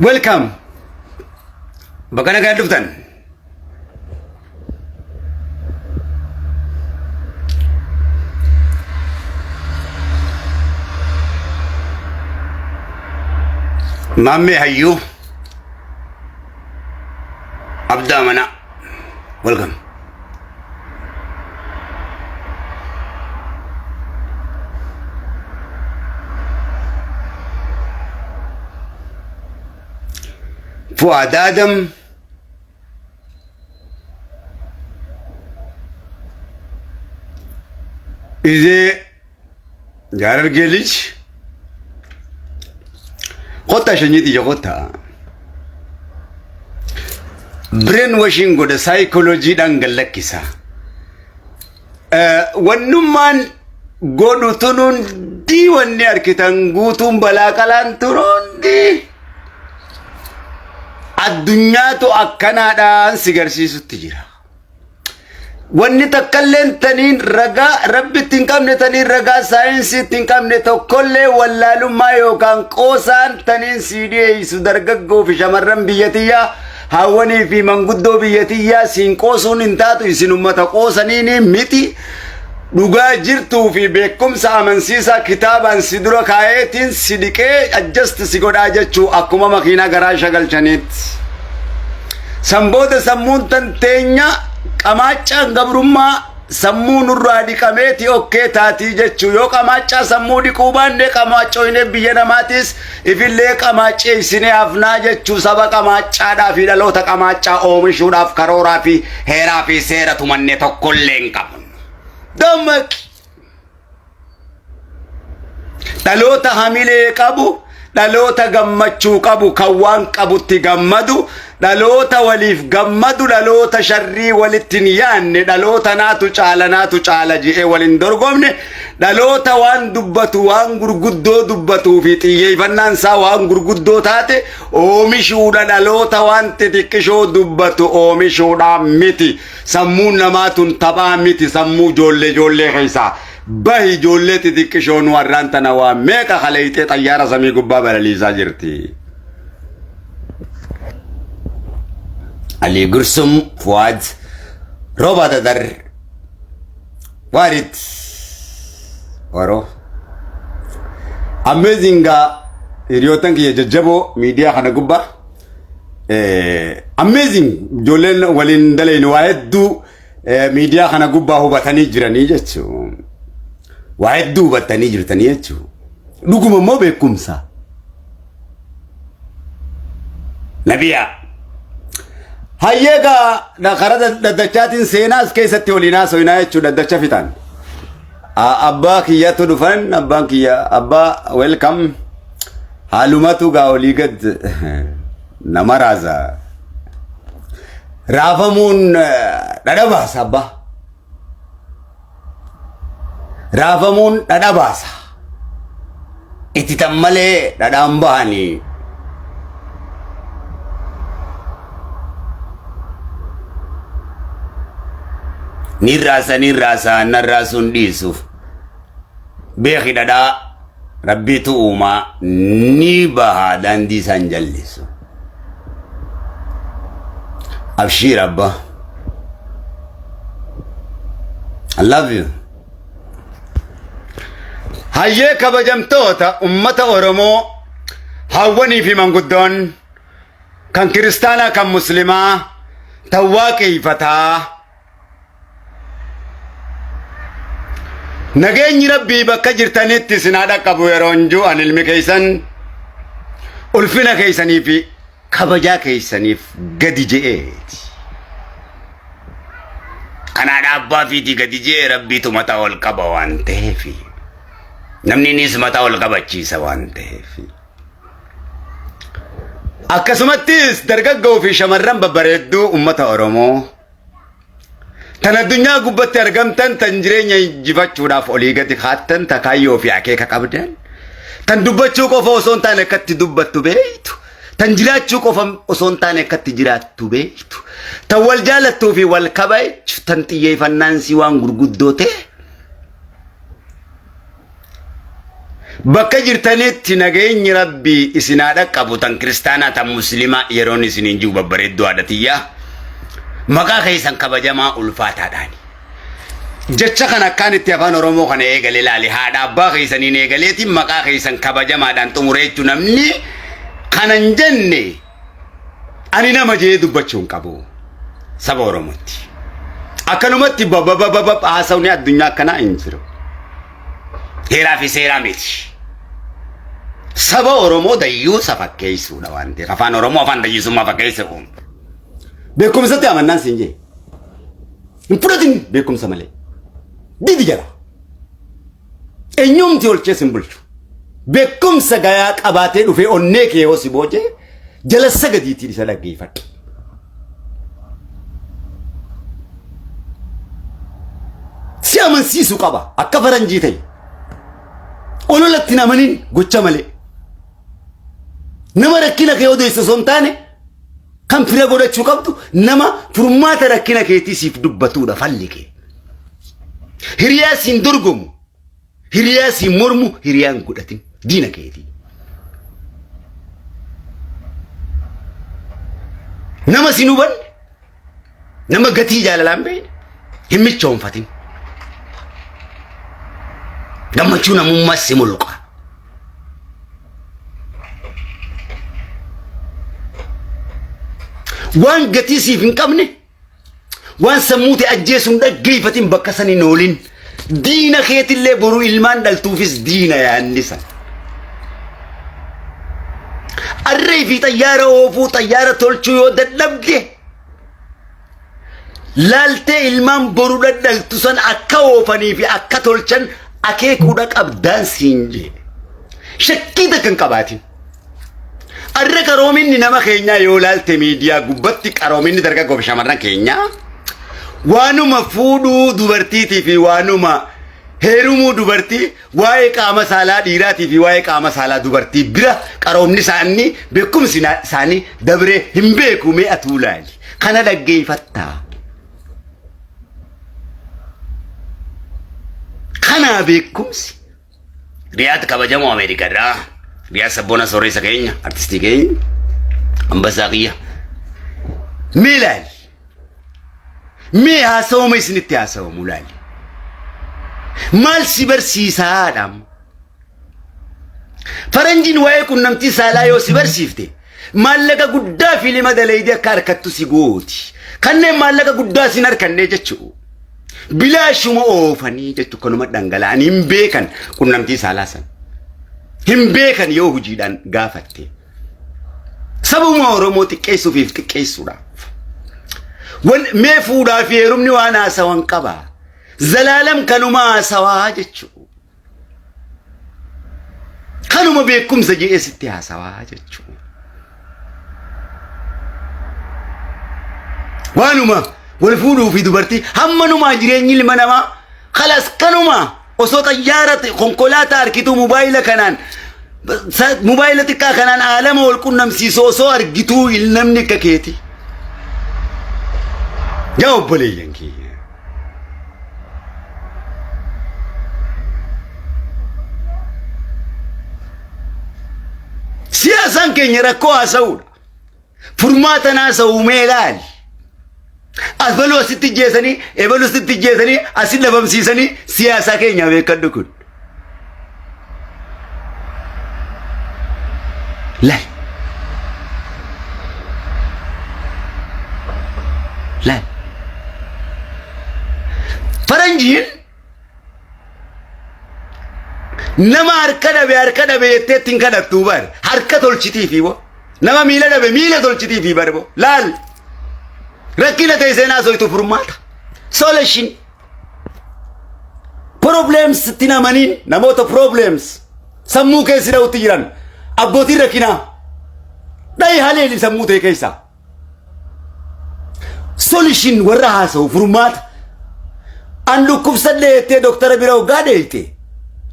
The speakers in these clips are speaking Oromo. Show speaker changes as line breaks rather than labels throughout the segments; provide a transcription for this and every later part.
Welcome. Bakka nagaan dhuftan. Maammee Hayyuu Abdaa Manaa. Welcome. Fuad Adam Izee Jaarargee lij kottaa shanyii tiyya kottaa. Brain washing godha saayikolojiidhaan gad lakkisa. Wannummaan godhu tun hundi wanni arkitan guutuun balaa qalaan tun hundi addunyaatu akkanaadhaan si garsiisutti jira. Wanni takkalleen taniin ragaa rabbitti hin qabne taniin ragaa saayinsiitti hin qabne tokkollee wallaalummaa yookaan qoosaan taniin sii dhiyeessu dargaggoo fi shamarran biyya tiyyaa haawwanii fi manguddoo biyya tiyyaa siin qoosuun hin taatu isin ummata qoosaniini miti. Dhugaa jirtuu fi beekumsa amansiisaa kitaabaan si dura kaa'eetiin si dhiqee adjust si godhaa jechuu akkuma makiinaa garaa shagalchaniitti. San booda sammuun tan teenya qamaaccaan gabrummaa sammuu nurraa dhiqameeti okkee taatii jechuu yoo qamaaccaa sammuu dhiquu baanne qamaaccoyne biyya namaatiis ifillee qamaacceessinee hafnaa jechuu saba qamaaccaadhaa fi dhaloota qamaaccaa oomishuudhaaf karooraa fi heeraa fi seera tumanne tokkollee hin qabnu. Dammaqi! Dhaloota hamilee qabu, dhaloota gammachuu qabu, kan waan qabutti gammadu, dhaloota waliif gammadu, dhaloota sharrii walitti hin yaanne, dhaloota naatu caala naatu caala je'ee wal hin dorgomne, dhaloota waan dubbatu waan gurguddoo dubbatuu fi xiyyeeffannaan isaa waan gurguddoo taate oomishuudha dhaloota waan xixiqqishoo dubbatu oomishuudha miti. Sammuun namaa tun taphaa miti sammuu ijoollee ijoollee keessaa. Bahi ijoollee xixiqqishoon warraan tana waa meeqa kaleeyxee xayyaara samii gubbaa balaliisaa jirti. Alii Gursum Fuwaad Rooba Dadar Waarit Oro Amazing hiriyoottan kiyya jajjaboo miidiyaa kana gubbaa amazing ijoolleen waliin dalaynu waa hedduu miidiyaa kana gubbaa hubatanii jiranii jechuun. Waa hedduu hubattanii jirtanii jechuun. Dhuguma immoo beekumsa. Nabiyaa. Hayyee gaa karaa daddachaatiin seenaa as keessatti waliin haasofnaa jechuun daddacha fixan. Abbaa kiyyatu dhufan abbaan kiyya abbaa welcome haalumatu gaa olii gad nama raasa. Raafamuun dhadha baasa abbaa. Raafamuun dhadha baasa. Ititan malee dhadhaan bahanii. Ni raasa ni raasa nan raasuun dhiisu. Beeki dhadhaa rabbiitu uumaa ni baha daandii isaan jallisu. Abshiir abbaa. I love you. Hayyee kabajamtoota ummata Oromoo hawwanii fi manguddoon kan kiristaanaa kan muslimaa tan waaqeeffataa nageenyi rabbii bakka jirtanitti isin haa dhaqqabu yeroon jiru an ilmi keessan ulfina keessanii fi kabajaa keessaniif gadi je'eeti. Kanaadha abbaa fiitii gadi je'ee rabbiitu mataa ol qaba waan ta'eef. Namni innis mataa ol qabachiisa waan ta'eef. Akkasumattis dargaggoo fi shamarran babbareedduu uummata Oromoo tan addunyaa gubbatti argamtan tan jireenya injifachuudhaaf olii gadi kaattan ta kaayyoo fi akeeka qabdan tan dubbachuu qofa osoo hin taane akkatti dubbattu beektu tan jiraachuu qofa osoo hin taane akkatti jiraattu beektu tan wal jaalattuu fi wal kabajju tan xiyyeeffannaan si waan gurguddoo ta'e. Bakka jirtanitti nageenyi Rabbii isin haa dhaqqabu tan kiristaanaa tan muslimaa yeroon isiniin jiru babbareedduu haadha tiyyaa maqaa keessan kabajamaa ulfaataadhaani. Jecha kana akkaan itti afaan Oromoo kana eegale laali haadha abbaa keessaniin eegaleetiin maqaa keessan kabajamaadhaan xumure jechuun namni kana hin jenne ani nama jee dubbachuu hin qabu saba Oromootti. Akkanumatti babababab haasawni addunyaa akkanaa hin jiru. Heeraa fi seeraa miti. Saba Oromoo dayyuusa fakkeessuudha waan ta'eef afaan Oromoo afaan dayyuusummaa fakkeessu. Beekumsatti amannaan siin jee. Hin fudhatin beekumsa malee. Didi jala. Eenyumti olchee sin bulchu. Beekumsa gayaa qabaatee dhufee onnee kee yoo si boojee jala sagadiitiin isa dhaggeeffadhu. Si amansiisu qaba akka faranjii ta'e. Ololatti hin amanin gocha malee. Nama rakkina kee odeessu osoo hin taane kan fira godhachuu qabdu nama furmaata rakkina keetii siif dubbatudha falli kee. Hiriyaa siin dorgomu, hiriyaa siin mormu, hiriyaa hin godhatin diina keetii. Nama siin hubanne, nama gatii jaalalaa hin beekne, hin michoonfatin. Gammachuu namummaa si mulqa. Waan gatii siif hin qabne waan sammuu ta'e ajjeesuun dhaggeeffatin bakka san hin oolin. Diina keetillee boru ilmaan dhaltuufis diina yaanni san. Arree fi xayyaara oofuu xayyaara tolchuu yoo dadhabde laaltee ilmaan boru dhadhaltu san akka oofanii fi akka tolchan akeekuudha qabdaan siin jee. Shakkii takka hin qabaatin. Arra qaroominni nama keenyaa yoo laalte miidiyaa gubbatti qaroominni dargaggoo fi shamarran keenyaa waanuma fuudhuu dubartiitii fi waanuma heerumuu dubartii waa'ee qaama saalaa dhiiraatii fi waa'ee qaama saalaa dubartii bira qaroomni isaanii beekumsi isaanii dabree hin beeku mee atuu laali. Kana dhaggeeffattaa. Kanaa beekumsi. Riyaad kabajamoo Ameerikaadhaa. Riyaad sabboona sooressa keenya, artistii keenya, ambassaa kiyya. Mee laali. Mee haasawuma isinitti haasawamu laali. Maal si barsiisaadha amma? Faranjiin waa'ee qunnamtii saalaa yoo si barsiifte maallaqa guddaa fiilima dalaydee akka harkattu si gooti. Kanneen maallaqa guddaa sin harkannee jechuudha. Bilaashuma oofanii jechuun kanuma dhangala'anii hin beekan qunnamtii saalaa san. Hin beekan yoo hojiidhaan gaafatte. Sabuma Oromoo xiqqeessuufiif xiqqeessuudhaaf. Mee fuudhaa fi heerumni waan haasawan qaba. Zalaalam kanuma haasawaa jechuudha. Kanuma beekumsa jedhee sitti haasawaa jechuudha. Waanuma wal fuudhuu fi dubartii hammanumaa jireenyi ilma namaa kalas kanuma osoo xayyaara konkolaataa argituu mobaayila kanaan mobaayila xiqqaa kanaan aalama wal qunnamsiisu osoo argituu namni akka keeti. Yaa obboleeyyan kiyya. Siyaasaan keenya rakkoo haasa'uudha. Furmaata haasa'uu mee ilaali. Abaluu asitti jeesanii, ebaluu asitti jeesanii, asitti dhabamsiisanii siyaasaa keenya beekadhu kun. Laal. Laal. Faranjiin nama harka dhabe harka dhabe jettee ittiin kadhattuu bar harka tolchitiifi bo nama miila dhabe miila tolchitiifi bar bo laal rakkina ta'e seenaa soitu furmaata solution Problems itti hin amaniin namoota problems sammuu keessi dha'utti jiran abbootiin rakkinaa dha'i haleeli sammuu ta'e keessaa. Solution warra haasa'u furmaata. An dhukkubsadhe jettee doktara bira hoggaa dheeyte.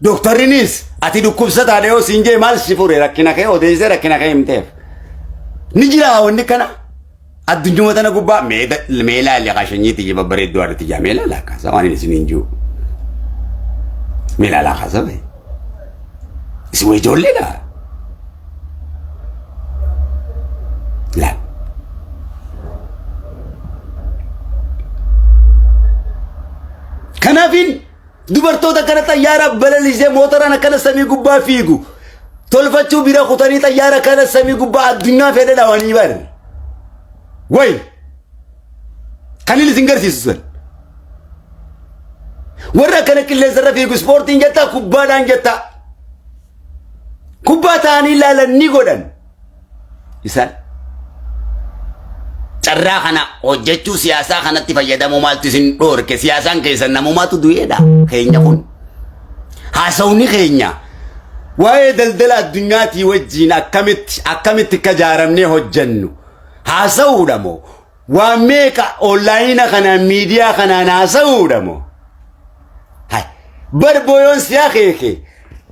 Doktarrinis ati dhukkubsataadha yoo siin jee maal si fure rakkina kee odeessee rakkina kee himteef. Ni jira wanni kana. Addunyuma tana gubbaa mee mee laali qashanyii tiyya babbareedduu haadha tiyyaa mee laala akkasa waan inni isiniin jiru. Mee laala akkasa bahe. Isin way ijoolleedha. Laal. Kanaafin dubartoota akkana xayyaara balalisee mootoraan akkana samii gubbaa fiigu tolfachuu bira kutanii xayyaara kana samii gubbaa addunyaa fedhe dhawanii bari. Way! Kan inni isin garsiisu sun. Warra akkana qilleensarra fiigu ispoortiin jettaa kubbaadhaan jettaa. Kubbaa ta'anii ilaalan ni godhan. Isaan carraa kana hojjechuu siyaasaa kanatti fayyadamuu maaltu isin dhoorke siyaasaan keessan namumaatu du'eedha keenya kun. Haasawni keenya waa'ee daldala addunyaatii wajjiin akkamitti akkamitti akka jaaramnee hojjennu haasa'uudha moo waan meeqa onlaayina kanaan miidiyaa kanaan haasa'uudha moo Hai, bar boyoon si akeeke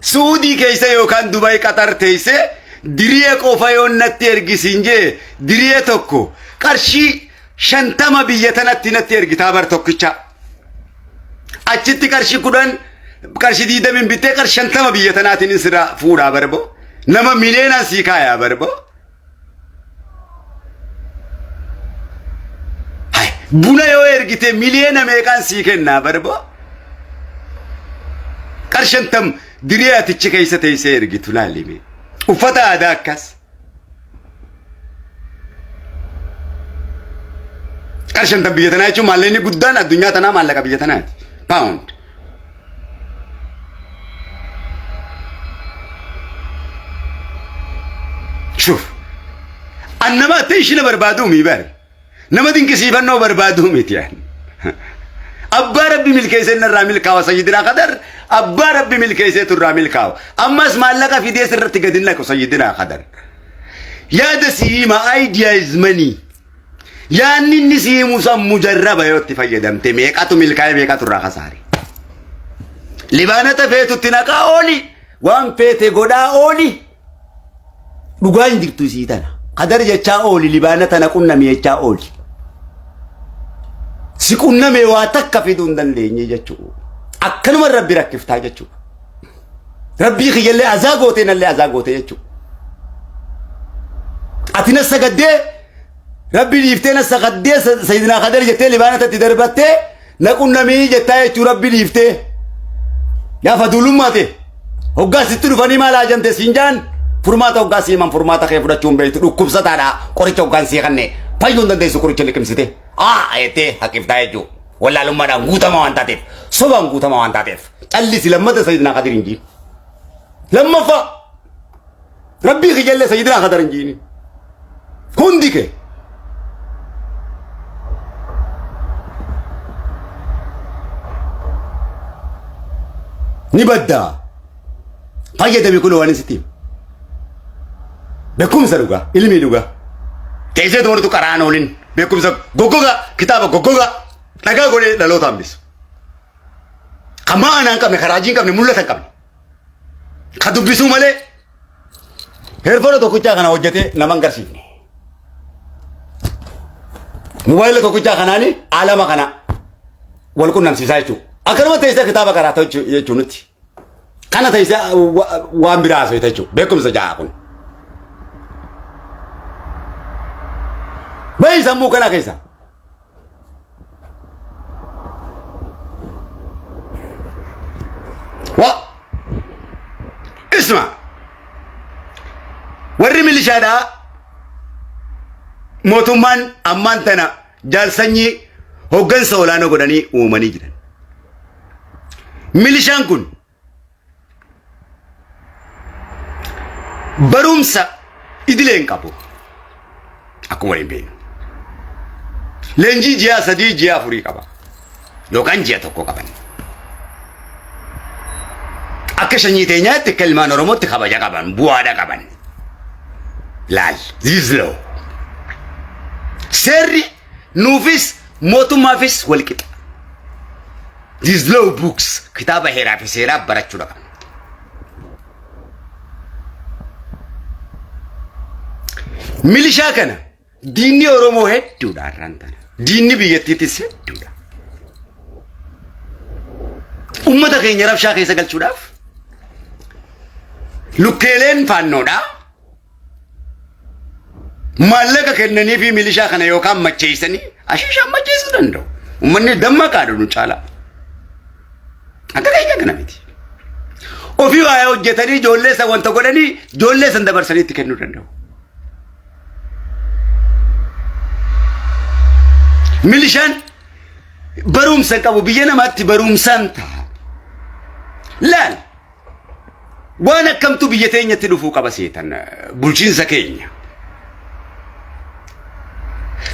Suudii keessa yookaan Dubaay Qatar teessee diriyee qofa yoon natti ergisiin jee diriyee tokko qarshii 50 biyya tanatti natti ergitaa bar tokkicha. Achitti qarshii 10 qarshii 20 bittee qarshii 50 biyya tanaatiin sirraa fuudhaa barbo. Nama miliyoonaan sii kaayaa barbo. Hai, buna yoo ergite miliyoona meeqaan sii kennaa barbo? Qarshantam diree atichi keessa teessee ergitu laalime. Uffata aadaa akkas. Qarshantam biyya tanaa jechuun maallaqni guddaan addunyaa tanaa maallaqa biyya tanaati. Pound. Shuf. An nama attention barbaaduu mii bari. Nama dinqisiifannoo barbaaduu miti an. Abbaa Rabbi milkeessee narraa milkaawa Sayyidinaa Qadar abbaa Rabbi milkeessee turraa milkaawa. Ammas maallaqa fidee sirratti gadi naqu Sayyidinaa Qadar. Yaada si hima idea is money. Yaanni inni si himu san mujarraba yoo itti fayyadamte meeqatu milkaa'e meeqatu irraa kasaare. Libaanata feetutti naqaa ooli waan feete godhaa ooli dhugaa hin jirtu isii tana. Qadar jechaa ooli libaanata na qunnami jechaa ooli. Si qunname waa takka fiduu hin dandeenye jechuudha. Akkanuma rabbi rakkiftaa jechuudha. Rabbii kiyyallee azaa gootee nallee azaa gootee jechuudha. Ati na sagaddee rabbi dhiiftee na sagaddee sayyidinaa kadar jettee libaana tatti darbattee na qunnamii jettaa jechuu rabbi dhiiftee. Yaa faduulummaa ta'e hoggaa sitti dhufanii maal haajamte siin jaan furmaata hoggaa sii himan furmaata kee fudhachuu hin beektu dhukkubsataadha qoricha hoggaan sii kanne fayyuu hin dandeessu qoricha liqimsite. Aa jettee haqiftaa jechuudha. Wallaalummaadhaan guutamaa waan taateef sobaan guutamaa waan taateef. Callisi lammata Sayyidinaa Kadir hin jiin. Lammaffaa Rabbii kiyyallee Sayyidinaa Kadir hin jiini. Hundi kee. Ni baddaa. Fayyadami kun waan sitti himu. Beekumsa dhugaa, ilmii dhugaa. Teessee toortu qaraan oolin beekumsa goggogaa kitaaba goggogaa dhagaa godhee dhaloota hambisu. Kan ma'anaa hin qabne, kan raajii hin qabne, mul'ata hin qabne. Kan dubbisuu malee heerfoona tokkichaa kana hojjetee nama hin garsiifne. Mobaayila tokkichaa kanaani alama kana wal qunnamsiisaa jechuudha. Akkanuma teessee kitaaba qaraata jechuun nuti. Kana teessee waan biraa haasofta jechuudha. Beekumsa ja'a kun. Bahi sammuu kana keessa. Wa isma warri milishaadhaa mootummaan ammaan tana jaalsanyii hoggansa olaanoo godhanii uumanii jiran. Milishaan kun Barumsa idilee hin qabu. Akkuma waliin beeknu. Leenjii ji'a 3 ji'a 4 qaba. Yookaan ji'a 1 qaban. Akka sanyii teenyaatti akka ilmaan Oromootti kabaja qaban bu'aadha qaban. Laal zizloo. Seerri nuufis mootummaafis wal qixa. These law books kitaaba heeraa fi seeraa barachuudha qabna. Milishaa kana diinni Oromoo hedduudha har'aan tana. Diinni biyyattiitis hedduudha. Uummata keenya rabshaa keessa galchuudhaaf Lukkeeleen faannoodha. Maallaqa kennanii fi milishaa kana yookaan macheessanii ashiishaan macheessuu danda'u. Uummanni dammaqaadha nu caalaa. Akka keenya kana miti. Ofii waa'ee hojjetanii ijoollee san wanta godhanii ijoollee san dabarsanii itti kennuu danda'u. Milishaan barumsa qabu biyya namaatti barumsaan ta'a. Laal waan akkamtu biyya teenyatti dhufuu qaba seetan bulchiinsa keenya.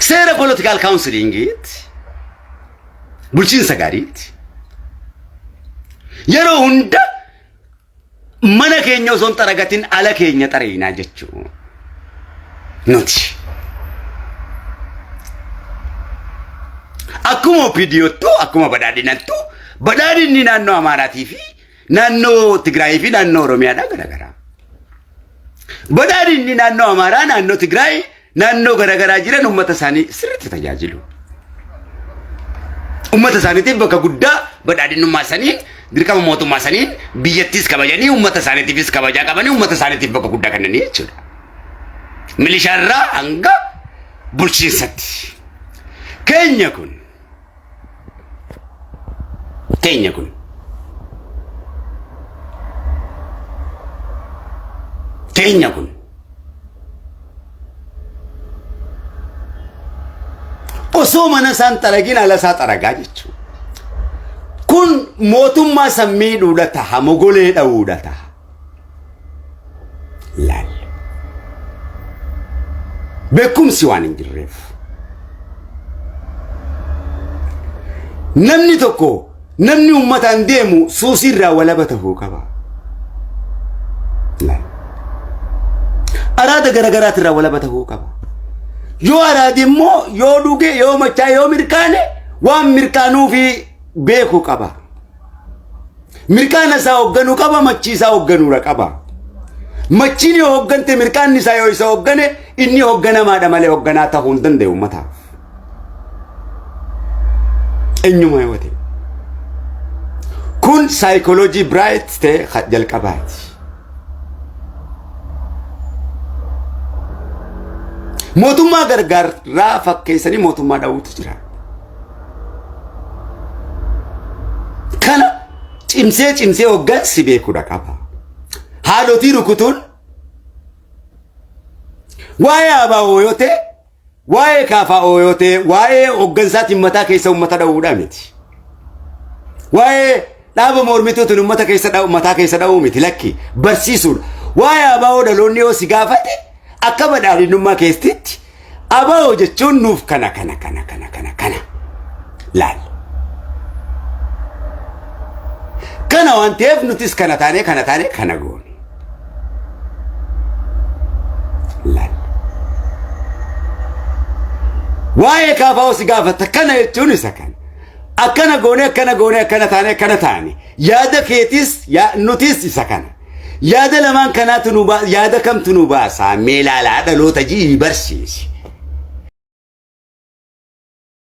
Seera political counselingiitti bulchiinsa gaariitti yeroo hunda mana keenya osoo hin xaragatin ala keenya xareynaa jechuu nuti. Akkuma OPDOttu akkuma badhaadhinattu badhaadhinni naannoo Amaaraatii fi naannoo Tigraayii fi naannoo Oromiyaadhaa garaagaraa. Badhaadhinni naannoo Amaaraa, naannoo Tigraay, naannoo garaagaraa jiran uummata isaanii sirriitti tajaajilu. Uummata isaaniitiif bakka guddaa badhaadhinnummaa saniin dirqama mootummaa saniin biyyattiis kabajanii uummata isaaniitiifis kabajaa qabanii uummata isaaniitiif bakka guddaa kennanii jechuudha. Milishaarraa hanga bulchiinsatti. Keenya kun keenya kun keenya kun osoo mana isaan xaragin ala isaa xaragaa jechuudha. Kun mootummaa san miidhuudha taha mogolee dha'uudha taha. Laal. Beekumsi waan hin jirreef. Namni tokko namni uummataan deemu suusii irraa walaba tahuu qaba. Laal. Araada garagaraati irraa walaba tahuu qaba. Yoo araade immoo yoo dhuge yoo machaa yoo mirkaane waan mirkaanuufi beeku qaba. Mirqaana isaa hoogganuu qaba, machii isaa hoogganuudha qaba. Machiin yoo hooggante mirqaanni isaa yoo isa hooggane inni hoogganamaadha malee hoogganaa ta'uu hin danda'u uummataaf. Eenyuma yoo ta'e. Kun saayikooloojii biraayit ta'e jalqabaati. Mootummaa gargaarraa fakkeessanii mootummaa dha'uutu jira. Kana cimsee cimsee hoggansi beekuudha qaba. Haadhotii rukutuun waa'ee ABO yoo ta'e, waa'ee KFO yoo ta'e, waa'ee hoggansaatiin mataa keessa uummata dha'uudha miti. Waa'ee dhaaba mormituutiin uummata keessa dha'u mataa keessa dha'uu miti lakki barsiisuudha. Waa'ee ABO dhaloonni yoo si gaafate akka badhaadhinummaa keessatti ABO jechuun nuuf kana kana kana kana kana kana laal. Kana waan ta'eef nutis kana taanee kana taanee kana goone. Laal. Waa'ee KFO si gaafata kana jechuun isa kana. Akkana goone akkana goone akkana taane akkana taane. Yaada keetis nutis isa kana. Yaada lamaan kanaatu nu yaada kamtu nu baasa mee ilaalaa dhaloota ji'i barsiisi.